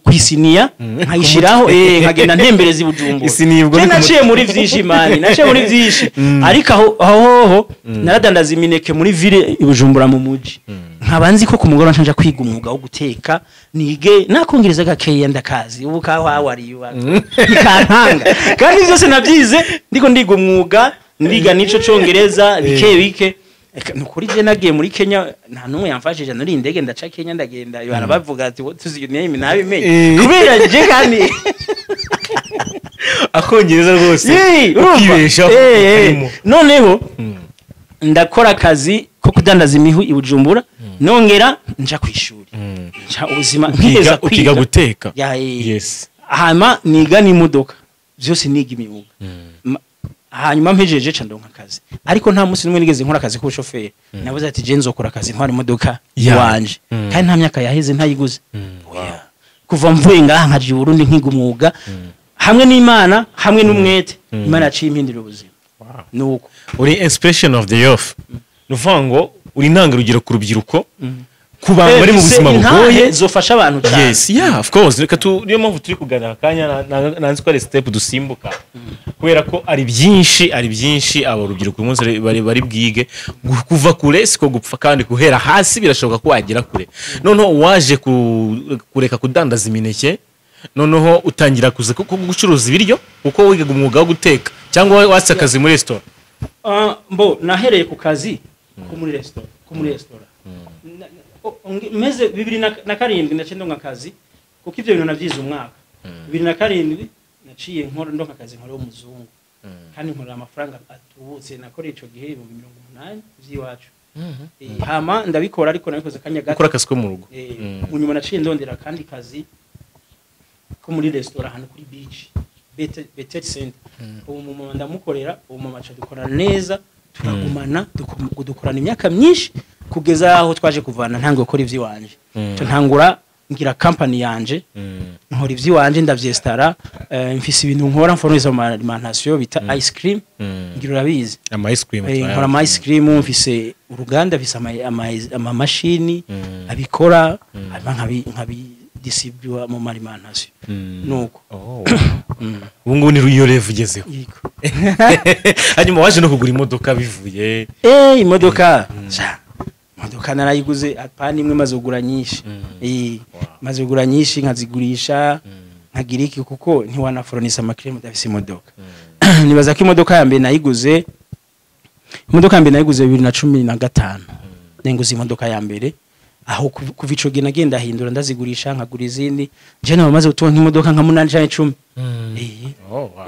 kwisiniya, nkayishiraho, nkagenda ntembereza i Bujumbura. Isiniya ubwo Je ni ku naciye muri vyinshi, mani, naciye muri vyinshi. Ariko aho hoho naradandaza imineke muri ville i Bujumbura mu muji. Nkaba nzi ko ku mugoroba nca nja kwiga umwuga wo guteka, nige nakongereza gakeya ndakazi ubu kahawariwa bikantanga. Kandi byose nabyize ndiko ndiga umwuga, ndiga n'ico congereza bike bike. Eka, nukuri je nagiye muri Kenya nta numwe yamfashije. Nuri indege ndaca Kenya, ndagenda, barabavuga ati: "What is your name?" Nabimenye kubera je kandi Akongereza rwose Yee, urumva? ukibeshaho karimo. Noneho ndakora akazi ko kudandaza imihwi i Bujumbura, nongera nja kwishuri, nja ubuzima nkigeza ukiga kwiga guteka. Ya, Hama niga n'imodoka, byose niga imyuga. Hanyuma mpejeje ca ndonka akazi, ariko nta munsi n'umwe nigeze nkora akazi k'ubushoferi. Navuze ati: "Je nzokora akazi ntwara imodoka iwanje." Kandi nta myaka yaheze ntayiguze. Oya. Kuva mvuye ngaha nkaja i Burundi nkiga umwuga, hamwe n'Imana, hamwe n'umwete, Imana yaciye impindurira ubuzima. Nuko. Uri inspiration of the youth, ni ukuvuga ngo uri intangarugero ku rubyiruko, ku bantu bari mu Mfise buzima intahe bugoye. zofasha abantu cyane. Yes, yeah, of course. Reka tu niyo mpamvu turi kuganira akanya nanzi ko ari step dusimbuka, kubera ko ari byinshi, ari byinshi aba rubyiruko uyu munsi bari bwige. Kuva kure siko gupfa, kandi guhera hasi birashoboka ko wagera kure. Noneho waje kureka kudandaza imineke, noneho utangira kuza gucuruza ibiryo kuko wigaga umwuga wo guteka, cyangwa watse akazi muri resitora? Ah, mbo nahereye ku kazi ko muri resitora. Meze 2007 naciye ndonka akazi, kuko ivyo bintu navyize umwaka. 2007 naciye nkora, ndonka akazi nkora w'umuzungu, kandi nkorera amafaranga atubutse. Nakoreye ico gihe 80,000 vy'iwacu. Hama ndabikora, ariko nabikoze akanya gato. Gukora akazi ko mu rugo. Mu nyuma naciye ndondera akandi kazi ko muri resitora ahantu kuri beach, Betel Center. Ubu mama ndamukorera, ubu mama aca dukorana neza, turagumana, dukorana imyaka myinshi kugeza aho twaje kuvana, ntangiye gukora ivy'iwanje. Nca ntangura ngira company yanje, nkora ivy'iwanje, ndavyestara. Mfise ibintu nkora mforoniza mu alimentation bita ice cream. Ngira urabizi. Ama ice cream. Nkora ama ice cream, mfise uruganda, mfise ama mashini abikora, hanyuma nkabi distribuer mu alimentation, nuko. Oh, ubu ngubu ni iyo level ugezeho. Yego. Hanyuma waje no kugura imodoka bivuye? Imodoka, sha, imodoka narayiguze, apana imwe, maze kugura nyinshi. Maze kugura nyinshi, nkazigurisha, nkagira iki, kuko ntiwanaforonisa amakiremu udafise imodoka. Nibaza ko imodoka ya mbere nayiguze, imodoka ya mbere nayiguze 2015. Nenguze imodoka ya mbere aho kuva ico gihe nagenda ahindura, ndazigurisha, nkagura izindi. Je naba maze gutunga nk'imodoka nka 8 canke 10. Oh, wow.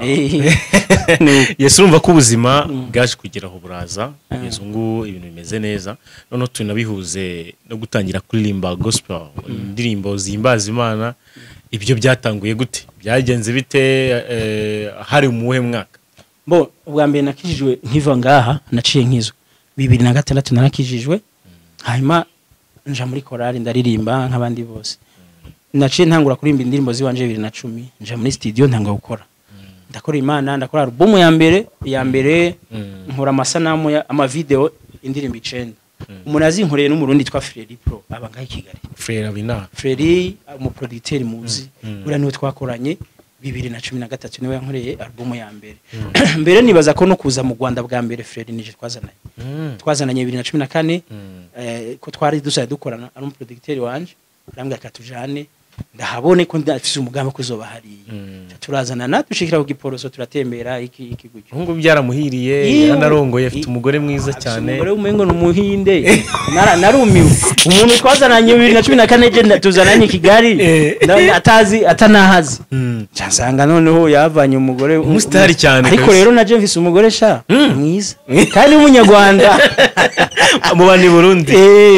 Nuko. Yes, urumva ko ubuzima bwaje kugera aho buraza, kugeza ubu ngubu ibintu bimeze neza. Noneho tunabihuze no gutangira kuririmba gospel, indirimbo zihimbaza Imana. Ibyo byatanguye gute? Byagenze bite? Hari mu muhe mwaka? Bo, ubwa mbere nakijijwe nkiva ngaha, naciye nkizwa 2006, narakijijwe, hanyuma nja muri korali, ndaririmba nk'abandi bose. Naciye ntangura kuririmba indirimbo ziwanje 2010, nja muri studio, ntangura gukora, ndakora Imana, ndakora album ya mbere, ya mbere nkora amasanamu ya amavideo, indirimbo 9. Umuntu azinkoreye n'umurundi twa Fredy Pro, aba ngaha i Kigali. Frere Abina. Fredy, umuproducteur muzi, buriya niwe twakoranye 2013, niwe yankoreye album ya mbere. Mbere nibaza ko no kuza mu Rwanda bwa mbere, Fredy nije twazananye, twazananye 2014, ko twari dusaye dukorana, ari umuproducteur wanje, arambwira akatujane ndahabone ko ndafise umugambi ko uzoba hariya. Turazanana, dushikira ku Giporoso, turatembera iki iki gutyo. Ubu ngubu byaramuhiriye. Yewe. Yaranarongoye, afite umugore mwiza Afise cyane. Umugore w'umengo ni umuhinde. Narumiwe umuntu twazananye 2014, je tuzananye i Kigali, atazi, atanahazi. Nsanga noneho yavanye umugore Umusitari cyane ariko kabisa. rero naje mfise umugore sha mwiza kandi w'umunyarwanda. Mu bandi Burundi.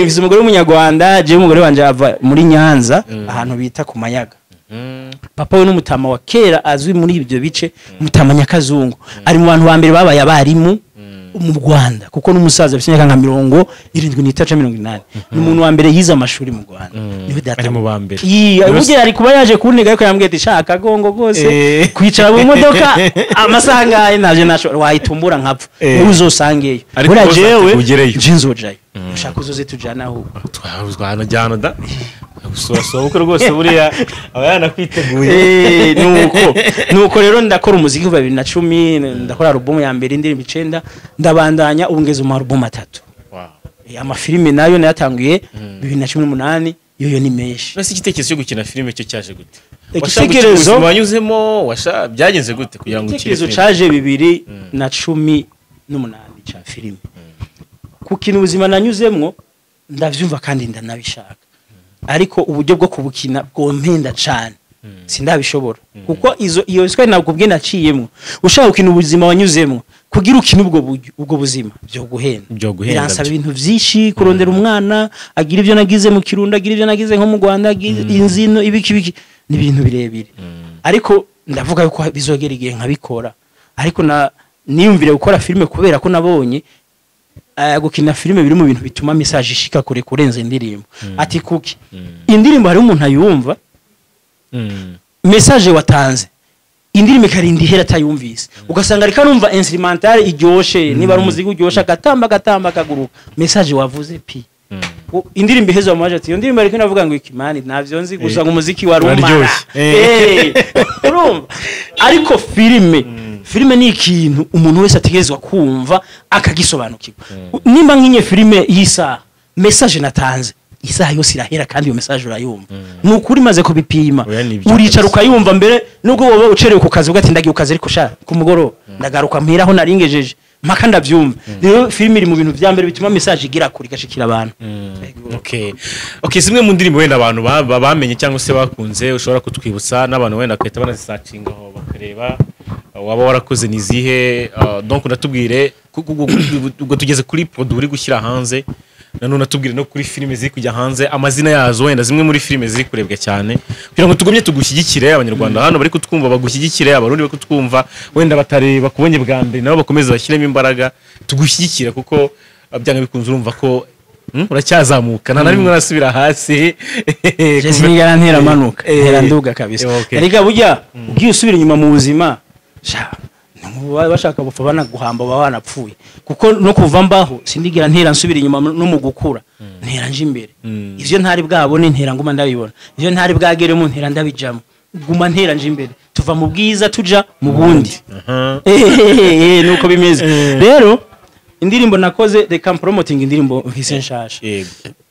Mfise umugore w'umunyarwanda. Je umugore wanje ava muri Nyanza, ahantu bita ku Mayaga. Papa we n'umutama wa kera azwi muri ibyo bice, umutama Nyakazungu, ari mu bantu ba mbere babaye abarimu mu Rwanda, kuko n'umusaza afite imyaka nka 73, 80, ni umuntu wa mbere yize amashuri mu Rwanda, niwe data. Ari mu ba mbere. Iya, burya ari kuba yaje kuntega, ariko yambwiye ati: "Shaka gongo rwose kwicara mu modoka amasaha angahe, ntaje nashobora, wayitumbura nkapfa." Wowe uzosangeyo. Ariko Buriya rwose jewe ugereyo. nje nzojayo, ushaka uzoze tujana ahubwo. Twanajyana da gusura sobukwe rwose, buriya aba yanakwiteguye. Nuko rero ndakora umuziki kuva 2010, ndakora album ya mbere, indirimbo 9, ndabandanya, ubu ngeze mu album 3. Amafilime nayo nayatanguye 2018, yoyo ni menshi. None se igitekerezo cyo gukina filime cyo cyaje gute? Igitekerezo- Wanyuzemo byagenze gute kugira ngo ukine Igitekerezo filime? caje 2018 ca filime. Kukina ubuzima nanyuzemwo ndavyumva kandi ndanabishaka, ariko uburyo bwo kubukina bwompenda cane, sindabishobora, kuko izo iyo swe nakubwiye naciyemwo, ushaka gukina ubuzima wanyuzemwo, kugira ukine ubwo buryo, ubwo buzima byo guhenda. Byo guhenda. Biransaba Byo. ibintu vyinshi, kurondera umwana agira ibyo nagize mu Kirundo, agira ibyo nagize nko mu Rwanda, agira inzino, ibiki biki, ni ibintu birebire. Ariko ndavuga yuko bizogera igihe nkabikora. Ariko na niyumvire gukora filime kubera ko nabonye gukina filime biri mu bintu bituma message ishika kure kurenza indirimbo. Ati kuki indirimbo hari umuntu ayumva, message watanze indirimbo ikarinda ihera atayumvise, ugasanga ariko arumva instrumental iryoshe, niba ari umuziki uryoshe, agatamba agatamba akaguruka, message wavuze pi. Indirimbo iheze wamaje ati: "Iyo ndirimbo ariko inavuga ngo ikimani ntavyo nzi gusa, ngo umuziki wari umara." Uraryoshye. Urumva, ariko filime ni ikintu umuntu wese ategerezwa kumva akagisobanukirwa. Nimba nkinye filime y'isaha, message natanze isaha yose irahera kandi iyo message urayumva. Ni ukuri, maze kubipima. Oya, ni ibyo Uricara kabisa. ukayumva mbere, nubwo wowe ucerewe ku kazi, uvuga ati: "Ndagiye ku kazi, ariko sha ku mugoroba ndagaruka mpira aho naringejeje mpaka ndabyumva." Rero filime iri mu bintu vya mbere bituma message igira kure, igashikira abantu. Okay, zimwe mu ndirimbo wenda abantu bamenye cyangwa se bakunze, ushobora kutwibutsa n'abantu wenda bagahita banazisacinga aho bakareba, waba warakoze ni izihe? Donc unatubwire ubwo tugeze kuri produit uri gushyira hanze, nanone atubwire no kuri filime ziri kujya hanze, amazina yazo, wenda zimwe muri filime ziri kurebwa cyane, kugira ngo tugumye tugushyigikire. Abanyarwanda hano bari kutwumva bagushyigikire, abarundi bari kutwumva wenda batari bakubonye bwa mbere nabo bakomeze bashyiremo imbaraga tugushyigikire, kuko byanga bikunze urumva ko uracyazamuka, nta na rimwe urasubira hasi. Je sinigera ntera manuka, ntera nduga kabisa. Okay. Erega burya ugiye usubira inyuma mu buzima sha. Bashaka bupfa banaguhamba baba banapfuye, kuko no kuva mbaho sindigira ntera nsubira inyuma no mu gukura, ntera nje imbere. Ivyo ntari bwabone ntera nguma ndabibona, ivyo ntari bwageremo ntera ndabijamo, guma ntera nje imbere, tuva mu bwiza tuja mu bundi. Nuko bimeze. Rero indirimbo nakoze, reka promoting indirimbo mfise nshasha.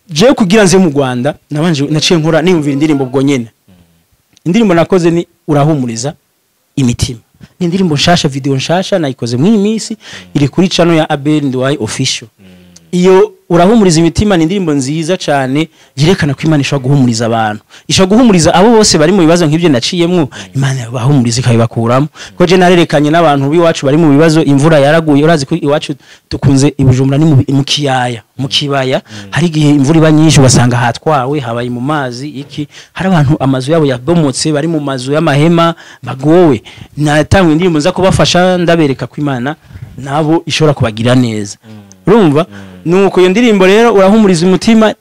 Jewe kugira nze mu Rwanda nabanje naciye nkora niyumvira indirimbo bwo nyene. Indirimbo nakoze ni Urahumuriza Imitima. Ni indirimbo nshasha, video nshasha, nayikoze muri iyi minsi, iri kuri channel ya Abel Nduwayi Official. Iyo Urahumuriza Imitima ni indirimbo nziza cyane yerekana ko Imana ishobora guhumuriza abantu, ishobora guhumuriza abo bose bari mu bibazo nk'ibyo naciyemwo. Imana yabahumuriza ikabibakuramo. Ko je narerekanye n'abantu b'iwacu bari mu bibazo, imvura yaraguye, urazi ko iwacu dukunze ibujumbura ni mu kiyaya, mu kibaya, hari igihe imvura iba nyinshi ugasanga hatwawe, habaye mu mazi iki, hari abantu amazu yabo yabomotse, bari mu mazu y'amahema bagowe. Natangwe indirimbo nza kubafasha, ndabereka ko Imana nabo ishobora kubagira neza. Urumva nuko iyo ndirimbo rero Urahumuriza Umutima,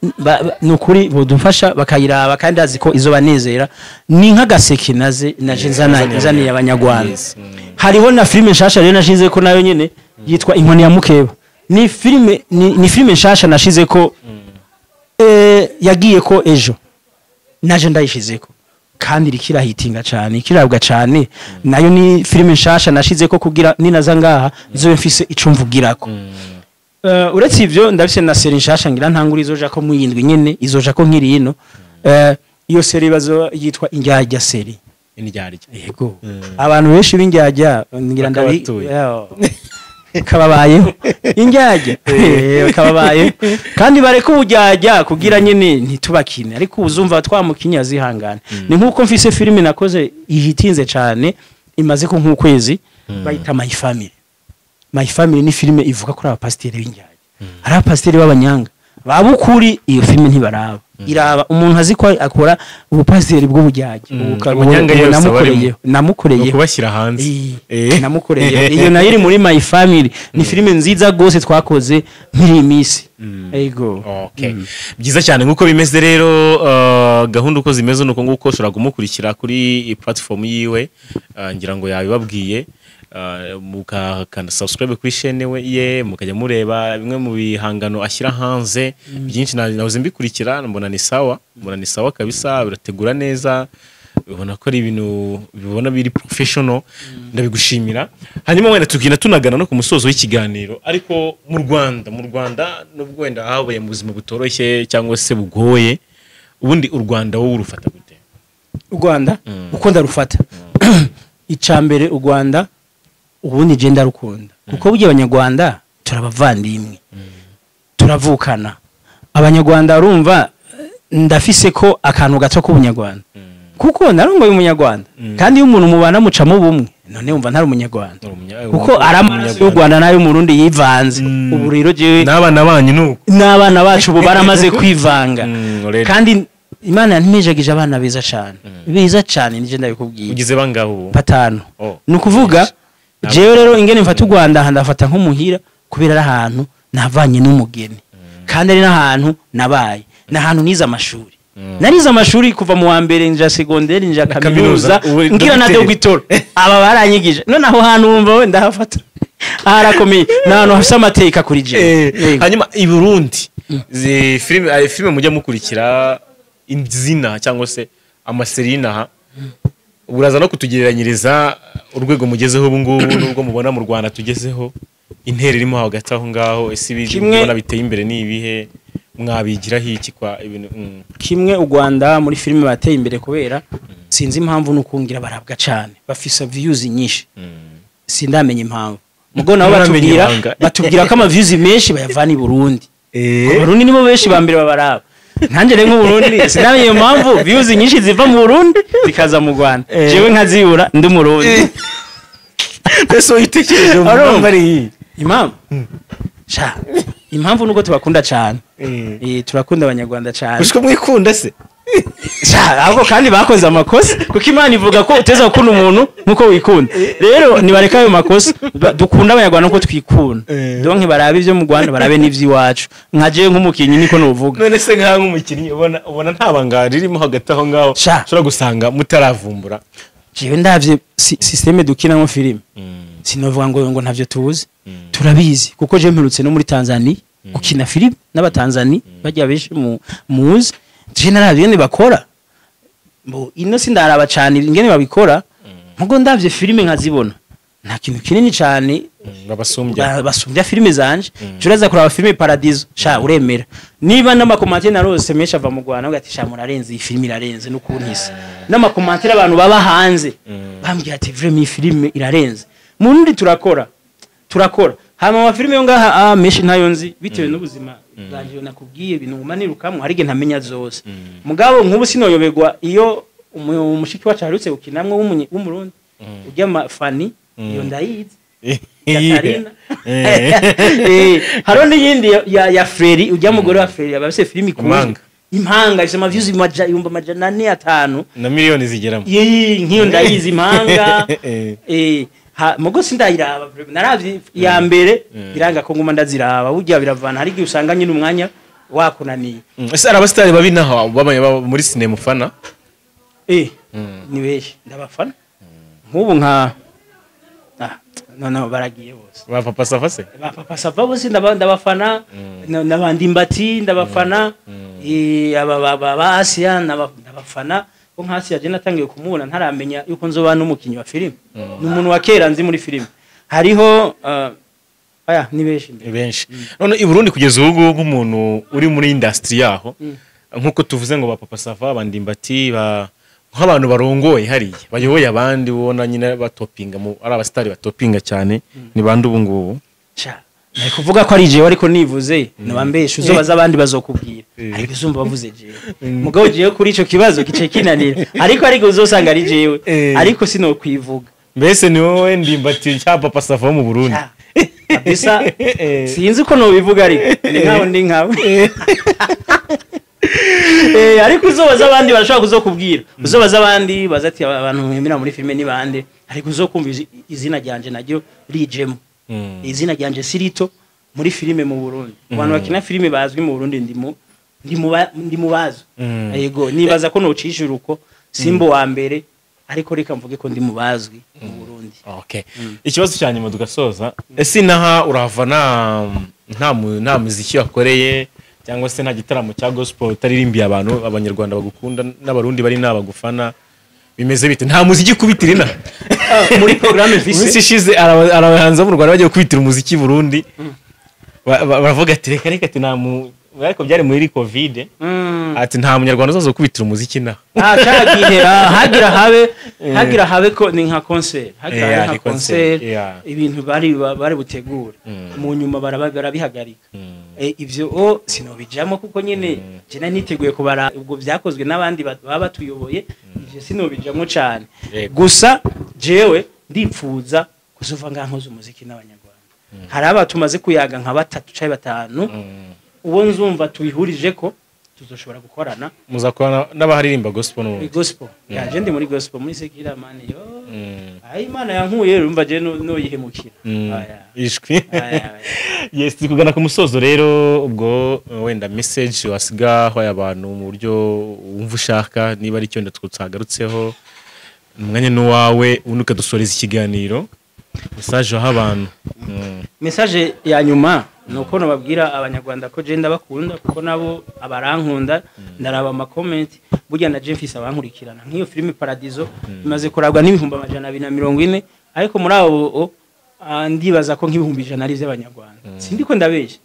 nukuri bodufasha bakayiraba, kandi azi ko izo banezera. Ni nk'agaseke naze naje nzaniye abanyarwanda. Hariho na filime nshasha rero nashize ko nayo nyene yitwa Inkoni ya Mukeba. Ni filime ni filime nshasha nashize ko, yagiye ko ejo naje ndayishizeko, kandi iriko irahitinga cyane, ikirabwa cyane. Nayo ni filime nshasha nashize ko kugira ninaza ngaha nzobe mfise ico mvugirako. Uretse ivyo ndafise na série nshasha ngira ntangura, izoja ko muyindwi nyene, izoja ko nkiri ino. Iyo série bazo yitwa Indyarya série. Indyarya. Yego. Abantu benshi b'indyarya ngira ndabi Bakabatuye. Yo. Kababayeho indyarya. Kababayeho kandi bareka uburyarya kugira nyene ntitubakine, ariko uzumva twamukinye azihangane. Ni nkuko mfise filime nakoze ihitinze cane, imaze ko nk'ukwezi, bayita My Family. My Family ni filime ivuga kuri abapasiteri b'indyarya, ari abapasiteri b'abanyanga babukuri. Iyo filime ntibaraba, iraba umuntu azi ko akora ubupasiteri bw'uburyarya. Amanyanga yose aba arimo. Namukoreyeho, namukoreyeho. Ukubashyira hanze. Namukoreye. Iyo nayo iri muri My Family, ni filime nziza gose twakoze nkiri iminsi. Ego. Okay. Byiza cyane. Nkuko bimeze rero, gahunda uko zimeze nuko nguko ushobora kumukurikira kuri platform yiwe, ngira ngo yabibabwiye, mukakanda subscribe kuri chaîne we ye, mukajya mureba bimwe mu bihangano ashyira hanze byinshi. Nahoze mbikurikira, mbona ni sawa, mbona ni sawa kabisa, birategura neza, ubona ko ari ibintu bibona biri professional. Ndabigushimira. Hanyuma wenda tugenda tunagana no ku musozo w'ikiganiro, ariko mu Rwanda nubwo wenda habaye mu buzima butoroshye cyangwa se bugoye, ubundi u Rwanda wowe urufata gute? U Rwanda uko ndarufata, icambere u Rwanda ubundi je ndarukunda, kuko burya abanyarwanda turabavandimwe, turavukana. Abanyarwanda urumva, ndafise ko akantu gato k'ubunyarwanda, kuko narongoye umunyarwanda. Kandi iyo umuntu mubana mucamo bumwe, none wumva ntari umunyarwanda? Kuko ari amaraso y'u Rwanda n'ayo Murundi yivanze. Ubu rero jewe n'abana banyu nuko n'abana bacu ubu baramaze kwivanga. Already. Kandi Imana yantimejagije abana beza cyane, beza cyane, nije ndabikubwiye. Ugize bangahe ubu? Batanu. Oh. Ni ukuvuga jewe rero ingene mfata u Rwanda aha, ndafata nk'umuhira, kubera ari ahantu navanye n'umugeni, kandi ari n'ahantu nabaye, ni ahantu nize amashuri. Narize amashuri kuva mu wa mbere, nja segonderi, nja kaminuza, kaminuza, ubu ngira na dogiteri. Dogitora aba baranyigije. None aho hantu wumva we ndahafata harakomeye, ni ahantu hafise amateka kuri jewe. Yego. Hanyuma i Burundi, zi filime, ayo filime mujya mukurikira izina cyangwa se ama série inaha, uraza no kutugereranyiriza urwego mugezeho ubu ngubu n'ubwo mubona mu Rwanda tugezeho, intera irimo hagati aho ngaho. Ese ibi mubona biteye imbere ni ibihe? Mwabigiraho iki kwa ibintu? Kimwe, u Rwanda muri filime bateye imbere, kubera sinzi impamvu nukungira barabwa cyane, bafise views nyinshi. Sindamenya impamvu, mugo nabo Nturamenya batubwira ibanga. batubwira ko ama views menshi bayavana i Burundi. Abarundi nibo benshi ba mbere babaraba. Nanjye rero nk'Uburundi sinamenye iyo mpamvu views nyinshi ziva mu Burundi zikaza mu Rwanda, jewe nkazibura ndi Umurundi. Ese uyitekereje mu Urumva? mpamvu ari iyi? Impamvu sha, impamvu nuko tubakunda cyane. Turakunda abanyarwanda cyane. Gushika mwikunda se? Sha, ahubwo kandi bakoze amakosa, kuko Imana ivuga ko uteza gukunda umuntu nkuko wikunda. Rero nibareka ayo makosa, dukunda abanyarwanda nkuko twikunda. Donc barabe ibyo mu Rwanda, barabe n'ivy'iwacu. Nka jewe nk'umukinyi niko nuvuga. None se nkaho nk'umukinnyi ubona nta banga ririmo hagati aho ngaho Sha. ushobora gusanga mutaravumbura? Jewe ndavye système dukinamo filime. Sinovuga ngo ntavyo tuzi, turabizi, kuko je mperutse no muri Tanzania gukina filime n'abatanzani bajya benshi muzi. Je naravye ingene bakora. Mbo ino sindaraba cane ingene babikora, mugo ndavye filime nkazibona, nta kintu kinini cane Babasumbya. Basumbya filime zanje. Uraza kuraba filime Paradiso, sha, uremera. Niba n'ama commentaires narose menshi ava mu Rwanda, ati: "Sha, murarenze, iyi filime irarenze." N'ukuntu isa n'ama commentaires abantu baba hanze bambwira ati: "Vraiment, iyi filime irarenze." Mu Burundi turakora, turakora. Hama amafilime yo ngaha, menshi ntayo nzi bitewe n'ubuzima bwanje nakubwiye, ibintu nguma nirukamwo, hari igihe ntamenya zose. Mugabo nk'ubu sinoyoberwa iyo umushiki wacu aherutse gukinamwo w'Umurundi urya Fani, iyo ndayizi. Katarina. Hariho n'iyindi ya Freri, ujya mugore wa Freri, aba afise filime ikunzwe. Impanga. Impanga ifise ama views 400,000 na miliyoni zigeramo. Iyi nk'iyo ndayizi, Impanga. Mugo sindayiraba vraiment. Naravye iya mbere, biranga ko nguma ndaziraba. Burya biravana, hari igihe usanga nyine umwanya wakunaniye. Ese hari abasitari babi naho baba muri sinema ufana? Ni benshi ndabafana. Nk'ubu nka no no baragiye bose. Ba Papa Sava se? Ba Papa Sava bose ndabafana, n'abandi Mbati ndabafana, aba ba Asia ndabafana. Ko nka Asia je natangiye kumubona ntaramenya yuko nzoba n'umukinyi wa filime, ni umuntu wa kera nzi muri filime. Hariho aya, ni benshi mbere. Ni benshi. None i Burundi kugeza ubu ngubu, nk'umuntu uri muri industry yaho, nk'uko tuvuze ngo ba Papa Sava, ba Ndimbati, ba nk'abantu barongoye hariya, bayoboye abandi, ubona nyine batopinga mu ari abasitari batopinga cyane, ni bande ubu ngubu? Sha, nari kuvuga ko ari jewe, ariko nivuze nabambesha. Uzobaza abandi bazokubwira. Ariko uzumva bavuze jewe, mugabo jewe kuri ico kibazo kice kinanira, ariko uzosanga ari jewe. Ariko sinokwivuga. Mbese ni wowe Ndimbati cyangwa Papa Sava wo mu Burundi? Sha, kabisa sinzi uko nobivuga, ariko ni nkaho ndi nkawe. Ariko uzobaza abandi barashobora kuzokubwira. Uzobaza abandi baza ati: "Abantu mwemera muri filime ni bande?" Ariko uzokumva izina ryanje naryo rijemo. Izina ryanje si rito muri filime mu Burundi. Abantu bakina filime bazwi mu Burundi, ndi mu bazo. Yego, nibaza ko nocishura uko simbo wa mbere, ariko reka mvuge ko ndi mu bazwi mu Burundi. Okay. Ikibazo cya nyuma tugasoza: ese inaha urahava nta muziki wakoreye, cyangwa se nta gitaramo cya gospel utaririmbiye abantu, Abanyarwanda bagukunda n'Abarundi bari nabagufana? Bimeze bite? Nta muziki ukubitira inaha? Ah, muri programme Mu minsi mfise ishize hari abahanzi bo mu Rwanda bagiye gukubitira umuziki i Burundi, baravuga ati: "Reka reka," ati nta mu, ariko byari muri Covid, ati: "Nta Munyarwanda uzaza gukubitira umuziki inaha." Ah, cyagihe hagira habe ko ni nka concert, hagira habe nka ni concert, concert. Ibintu bari butegura, mu nyuma barabihagarika. Ivyo o sinobijamo, kuko nyine je nari niteguye kubara, ubwo byakozwe n'abandi baba batuyoboye, ivyo sinobijamo cane. Gusa jewe ndipfuza kuzova ngaha nkoze umuziki n'Abanyarwanda. Hari aba tumaze kuyaga nka batatu canke batanu, uwo nzumva tubihurije ko tuzoshobora gukorana. Muzakorana n'abaharirimba gospel n'ubundi? Gospel ya, je ndi muri gospel, muri secular man yo. Ayi, Imana yankuye, urumva je noyihemukira. Aya. Ishwi. Aya, aya. Yes, turi kugana ku musozo rero. Ubwo wenda message wasiga aho abantu mu buryo wumva ushaka, niba ari cyo wenda tutagarutseho, umwanya ni uwawe, ubundi ukadusoreza ikiganiro, message waha abantu. Message ya nyuma ni uko nababwira Abanyarwanda ko je ndabakunda, kuko nabo abarankunda. Ndaraba ama comments, burya na je mfise abankurikirana. Nk'iyo filime Paradiso imaze kurabwa n'240,000, ariko muri abo ndibaza ko nk'100,000 ari ivy'Abanyarwanda. Sindiko ndabeshya.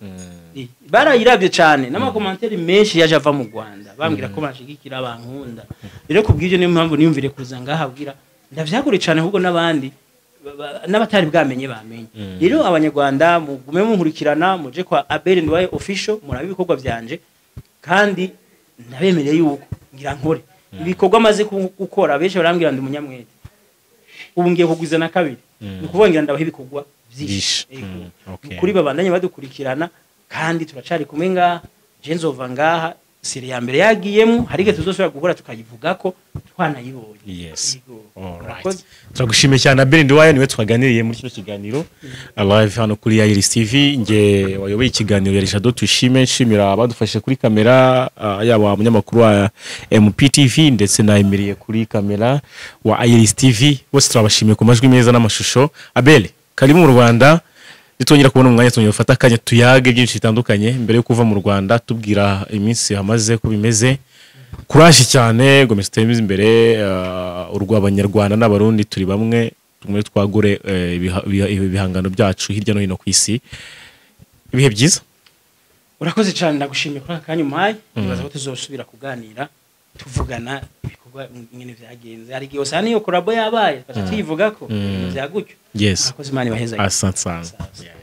Barayiravye cane, n'ama commentaires menshi yaje ava mu Rwanda bambwira ko banshigikira, bankunda. Rero kubw'ivyo niyo mpamvu niyumvire kuza ngaha abwira ndavyagure cane, ahubwo n'abandi n'abatari bwamenye bamenye. Rero Abanyarwanda, mugume munkurikirana, muje kwa Abel Nduwaye Official murabe ibikorwa vyanje, kandi ndabemereye yuko ngira nkore ibikorwa maze gukora. Benshi barambwira ndi umunyamwete, ubu ngiye kugwiza na kabiri, ni ukuvuga ngira ndabaha ibikorwa vyinshi. Vyinshi. Yego. Okay. Kuri babandanye badukurikirana, kandi turacari kumwe ngaha. Je nzova ngaha série ya mbere yagiyemo, hari igihe tuzosubira guhura tukayivugako twanayibonye. Yego. Alright. Murakoze. Turagushimiye cyane. Abel Nduwayo niwe twaganiriye muri kino kiganiro live hano kuri Iris TV. Nge wayoboye ikiganiro yari Jado Tuyishime. Nshimira abadufashe kuri kamera, yaba umunyamakuru wa MPTV ndetse na Emilie kuri kamera wa Iris TV. Bose turabashimiye ku majwi meza n'amashusho. Abel. Karibu mu Rwanda. Nitwongera kubona umwanya tongera gufata akanya tuyage byinshi bitandukanye mbere yo kuva mu Rwanda, tubwira iminsi hamaze ko bimeze. Kuraje cyane, gomeza uteze imbere urw'Abanyarwanda n'Abarundi, turi bamwe, tumwe twagure ibihangano byacu hirya no hino ku isi. Ibihe byiza. Urakoze cyane, ndagushimiye kuri aka kanya umpaye. Nibaza ko tuzosubira kuganira, tuvugana ibikorwa nyine vyagenze. Hari igihe usanga niyo collabo yabaye, tukaca tuyivuga ko ibintu vya gutyo. Yes. Urakoze, Imana ibahezagire. Asante sana. Sawa. Yeah.